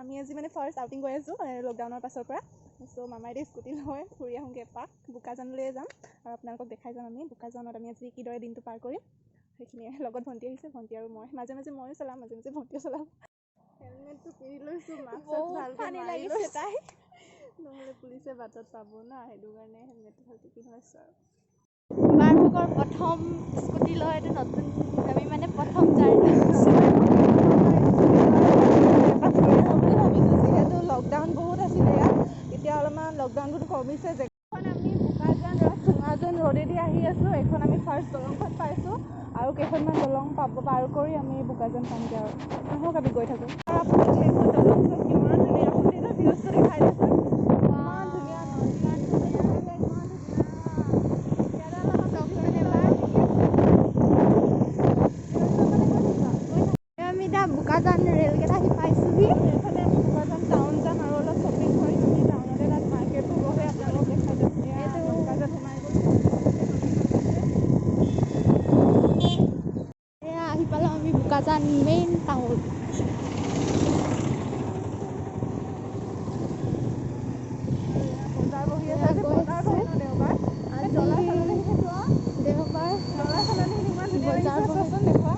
আমি আজি মানে ফাৰ্ষ্ট আউটিং গৈ আছোঁ লকডাউনৰ পাছৰ পৰা। চ' মামাই এতিয়া স্কুটি লৈ ফুৰি আহোঁগৈ এপাক, বোকাজানলৈ যাম আৰু আপোনালোকক দেখাই যাম আমি বোকাজানত আমি আজি কিদৰে দিনটো পাৰ কৰিম। সেইখিনিয়ে। লগত ভণ্টি আহিছে, ভণ্টি আৰু মই। মাজে মাজে ময়ো চলাম, মাজে মাজে ভণ্টিও চলাম। হেলমেটটো পিন্ধি লৈছোঁ, মাস্ক ভালকৈ মাৰি লৈছোঁ তাই, নহ'লে পুলিচে বাটত পাব না, সেইটো কাৰণে হেলমেটটো ভালকৈ পিন্ধি লৈছোঁ। আৰু বাৰভোগৰ প্ৰথম স্কুটি লৈ এইটো নতুন, আমি মানে প্ৰথম জাৰ্ণি বুলি ভাবিছোঁ, যিহেতু লকডাউন বহুত আছিলে ইয়াত, এতিয়া অলপমান লকডাউনটো কমিছে। এখন আমি বোকাজান চুঙাজান ৰোডেদি আহি আছোঁ। এইখন আমি ফাৰ্ষ্ট দলংখন পাইছোঁ আৰু কেইখনমান দলং পাব পাৰ কৰি আমি বোকাজান পামগৈ। আৰু আহক, আমি গৈ থাকোঁ। আৰু আপোনালোকে এইখন দলং চাওক, কিমান ধুনীয়া! আপুনি ভিউজটো দেখাই দিছোন, ইমান ধুনীয়া নদী, ইমান ধুনীয়া, ইমান ধুনীয়া। চাওকচোন এবাৰ। আমি এতিয়া বোকাজান ৰেলগেট আহি পাইছোঁহি। এইফালে আমি বোকাজান টাউন যাম আৰু অলপ শ্বপিং কৰিম আমি টাউনতে। তাত মাৰ্কেটবোৰ বহে, আপোনালোকক দেখাই যাম। এইটো বোকাজান সোমাই গ'লোঁ। এয়া আহি পালোঁ আমি বোকাজান মেইন টাউন। বজাৰ বহি আছে আজি, বজাৰ বহে ন দেওবাৰ। আজি দলা চালনীখিনি চোৱা। দেওবাৰ। দলা চালনীখিনি ইমান ধুনীয়া বজাৰ লাগিছে। বহে। চোৱাচোন, দেখুওৱা।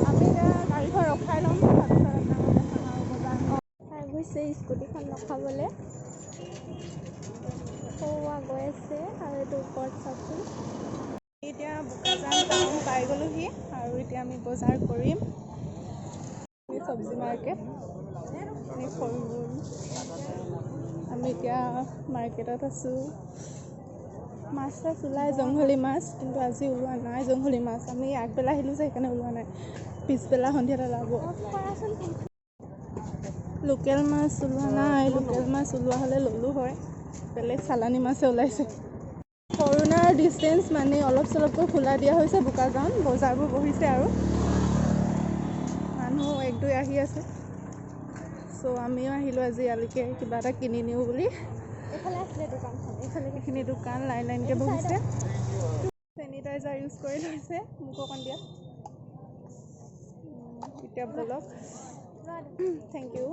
আমি এতিয়া গাড়ীখন ৰখাই ল'ম, তাৰপিছত আপোনালোকক দেখাম আৰু বজাৰ। তাই গৈছে স্কুটিখন ৰখাবলৈ। সৌৱা গৈ আছে আৰু এইটো ওপৰত চাওকচোন। এতিয়া বোকাজান টাউন পাই গ'লোহি আৰু এতিয়া আমি বজাৰ কৰিম। চব্জি মাৰ্কেট, ফল মূল। আমি এতিয়া মাৰ্কেটত আছোঁ। মাছ চাছ ওলাই, জংঘলী মাছ, কিন্তু আজি ওলোৱা নাই জংঘলী মাছ। আমি আগবেলা আহিলোঁ যে, সেইকাৰণে ওলোৱা নাই। পিছবেলা সন্ধিয়াত ওলাব। অফ কৰাচোন। লোকেল মাছ ওলোৱা নাই। লোকেল মাছ ওলোৱা হ'লে ল'লোঁ হয়। বেলেগ চালানী মাছে ওলাইছে। কৰোণাৰ ডিষ্টেঞ্চ মানে অলপ চলপকৈ খোলা দিয়া হৈছে। বোকাজান বজাৰবোৰ বহিছে আৰু মানুহ এক দুই আহি আছে। চ' আমিও আহিলোঁ আজি ইয়ালৈকে কিবা এটা কিনি নিওঁ বুলি। এইফালে আছিলে দোকানখন, এইফালে। এইখিনি দোকান লাইন লাইনকৈ বহিছে। চেনিটাইজাৰ ইউজ কৰি লৈছে। মোকো অকণ দিয়া। এতিয়া ব'লক। Thank U.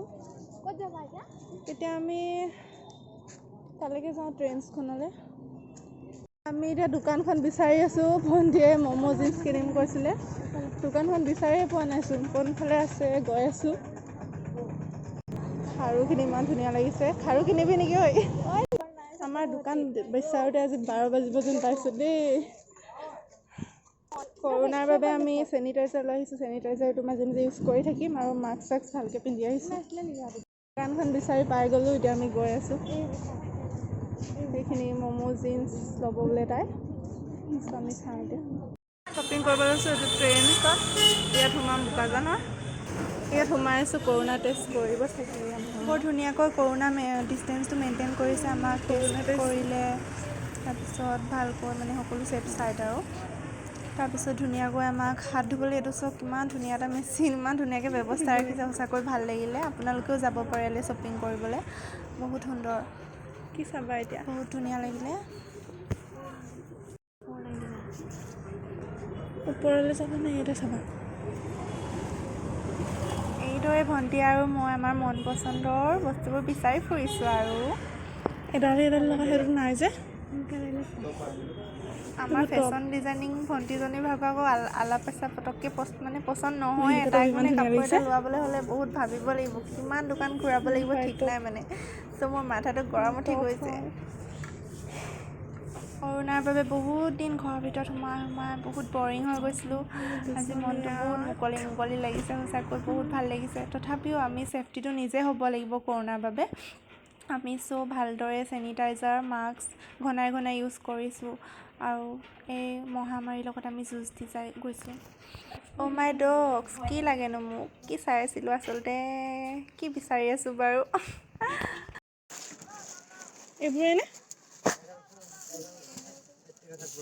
ক'ত যাবা এতিয়া? এতিয়া আমি তালৈকে যাওঁ, ট্ৰেণ্ডছখনলৈ। আমি এতিয়া দোকানখন বিচাৰি আছোঁ। ভণ্টিয়ে ম'ম' জিন্স কিনিম কৈছিলে। দোকানখন বিচাৰিয়ে পোৱা নাইচোন, কোনফালে আছে। গৈ আছোঁ। খাৰুখিনি ইমান ধুনীয়া লাগিছে। খাৰু কিনিবি নেকি ঐ? আমাৰ দোকান বিচাৰোঁতে আজি 12 বাজিব যেন পাইছোঁ দেই। কৰোণাৰ বাবে আমি চেনিটাইজাৰ লৈ আহিছোঁ। চেনিটাইজাৰটো মাজে মাজে ইউজ কৰি থাকিম আৰু মাস্ক চাস্ক ভালকৈ পিন্ধি আহিছোঁ। দোকানখন বিচাৰি পাই গ'লোঁ। এতিয়া আমি গৈ আছোঁ। সেইখিনি ম'ম' জিন্স ল'ব বোলে তাই। চ' আমি চাওঁ। এতিয়া শ্বপিং কৰিব লৈছোঁ এইটো ট্ৰেণ্ডছত। ইয়াত সোমাম, বোকাজানৰ ইয়াত সোমাই আছোঁ। কৰোণা টেষ্ট কৰিব চাগে। বৰ ধুনীয়াকৈ কৰোণা ডিষ্টেঞ্চটো মেইনটেইন কৰিছে। আমাক টেষ্ট কৰোণা টেষ্ট কৰিলে, তাৰপিছত ভালকৈ মানে সকলো ছেফ চাইড আৰু তাৰপিছত ধুনীয়াকৈ আমাক হাত ধুবলৈ এইটো চাওক, কিমান ধুনীয়া এটা মেচিন, ইমান ধুনীয়াকৈ ব্যৱস্থা ৰাখিছে। সঁচাকৈ ভাল লাগিলে। আপোনালোকেও যাব পাৰে ইয়ালৈ শ্বপিং কৰিবলৈ। বহুত সুন্দৰ। কি চাবা এতিয়া? বহুত ধুনীয়া লাগিলে। ওপৰলৈ যাবা নে ইয়াতে চাবা? এইদৰে ভণ্টি আৰু মই আমাৰ মন পচন্দৰ বস্তুবোৰ বিচাৰি ফুৰিছোঁ আৰু এডাল এডাল লগা সেইটো নাই যে। আমাৰ ফেশ্বন ডিজাইনিং ভণ্টিজনীৰ ভাগৰ আকৌ আলা পেচা পটককৈ মানে পচন্দ নহয়। সেইকেইটা তাইক ইমান মানে ধুনীয়া কাপোৰ এটা লাগিছে। লোৱাবলৈ হ'লে বহুত ভাবিব লাগিব, কিমান দোকান ঘূৰাব লাগিব ঠিক নাই মানে। চ' মোৰ মাথাটো গৰম উঠি গৈছে। কৰোণাৰ বাবে বহুত দিন ঘৰৰ ভিতৰত সোমাই সোমাই বহুত বৰিং হৈ গৈছিলোঁ। আজি মনটো বহুত মুকলি মুকলি লাগিছে। সঁচাকৈ বহুত ভাল লাগিছে। তথাপিও আমি ছেফটিটো নিজে হ'ব লাগিব কৰোণাৰ বাবে। আমি চ' ভালদৰে চেনিটাইজাৰ, মাস্ক ঘনাই ঘনাই ইউজ কৰিছোঁ আৰু এই মহামাৰীৰ লগত আমি যুঁজ দি যাই গৈছোঁ। অ' মাই ডগছ, কি লাগেনো মোক? কি চাই আছিলোঁ আচলতে? কি বিচাৰি আছোঁ বাৰু? এইবোৰে নে,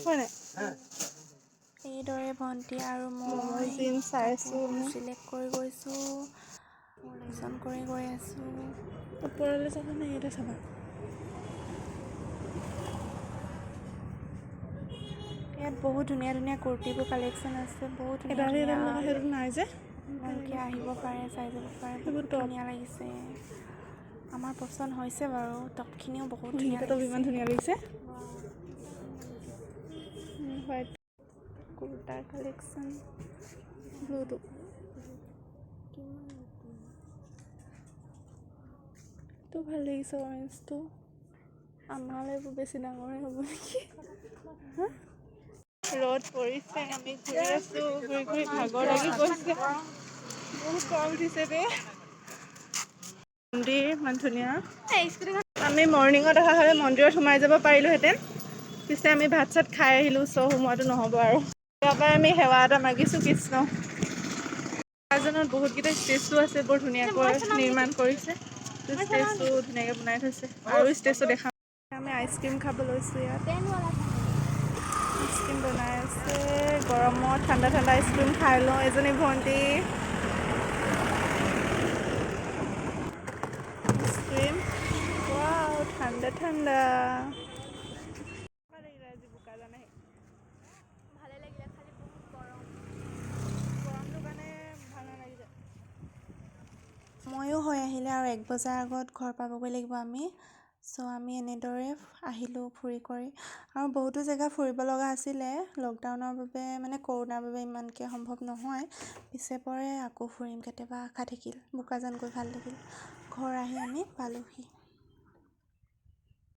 হয় নাই? এইদৰে ভণ্টি আৰু ম'ম' মই জিন্স চাই আছোঁ আমি। চিলেক্ট কৰি গৈছোঁ, পচন্দ কৰি গৈ আছোঁ। ওপৰলৈ যাবা নে ইয়াতে চাবা? ইয়াত বহুত ধুনীয়া ধুনীয়া কুৰ্তিবোৰ কালেকশ্যন আছে, বহুত ধুনীয়া এডাল ধুনীয়া। এডাল লগা সেইটো নাই যে। আপোনালোকে আহিব পাৰে, চাই যাব পাৰে। সেইবোৰ বহুত টপ। ধুনীয়া লাগিছে। আমাৰ পচন্দ হৈছে বাৰু, টপখিনিও বহুত ধুনীয়া সেইকেইটা টপ ইমান লাগিছে। ধুনীয়া লাগিছে। হোৱাইট কুৰ্তাৰ কালেকশ্যন, ব্লুটো এইটো ভাল লাগিছে, অৰেঞ্জটো। আমালৈ এইবোৰ বেছি ডাঙৰে হ'ব নেকি? হা? ৰ'দ পৰিছে, আমি ঘূৰি আছোঁ। ঘূৰি ঘূৰি ভাগৰ লাগি গৈছে। বহুত গৰম উঠিছে বে। মন্দিৰ ইমান ধুনীয়া। আমি মৰ্ণিঙত অহা হ'লে মন্দিৰত সোমাই যাব পাৰিলোহেঁতেন। পিছে আমি ভাত চাত খাই আহিলোঁ, চ' সোমোৱাটো নহ'ব আৰু। ইয়াৰ পৰাই আমি সেৱা এটা মাগিছোঁ কৃষ্ণ। বোকাজানত বহুতকেইটা ষ্টেচু আছে, বৰ ধুনীয়াকৈ নিৰ্মাণ কৰিছে। ষ্টেচু ধুনীয়াকৈ বনাই থৈছে আৰু ষ্টেচু দেখা। আমি আইচক্ৰীম খাব লৈছোঁ ইয়াত। আইচক্ৰীম বনাই আছে। গৰমত ঠাণ্ডা ঠাণ্ডা আইচক্ৰীম খাই লওঁ। এজনী ভণ্টি আইচক্ৰীম। ৱাও, ঠাণ্ডা ঠাণ্ডা। ভাল লাগিলে আজি বোকাজান আহি। ভালে লাগিলে, খালি বহুত গৰম। গৰমটোৰ কাৰণে ভাল নালাগিলে। ময়ো হৈ আহিলে আৰু 1 বজাৰ আগত ঘৰ পাবগৈ লাগিব আমি। চ' আমি এনেদৰে আহিলোঁ ফুৰি কৰি। আৰু বহুতো জেগা ফুৰিব লগা আছিলে, লকডাউনৰ বাবে, মানে কৰোণাৰ বাবে ইমানকৈ সম্ভৱ নহয়। পিছে পৰে আকৌ ফুৰিম কেতিয়াবা, আশা থাকিল। বোকাজান গৈ ভাল লাগিল। ঘৰ আহি আমি পালোহি।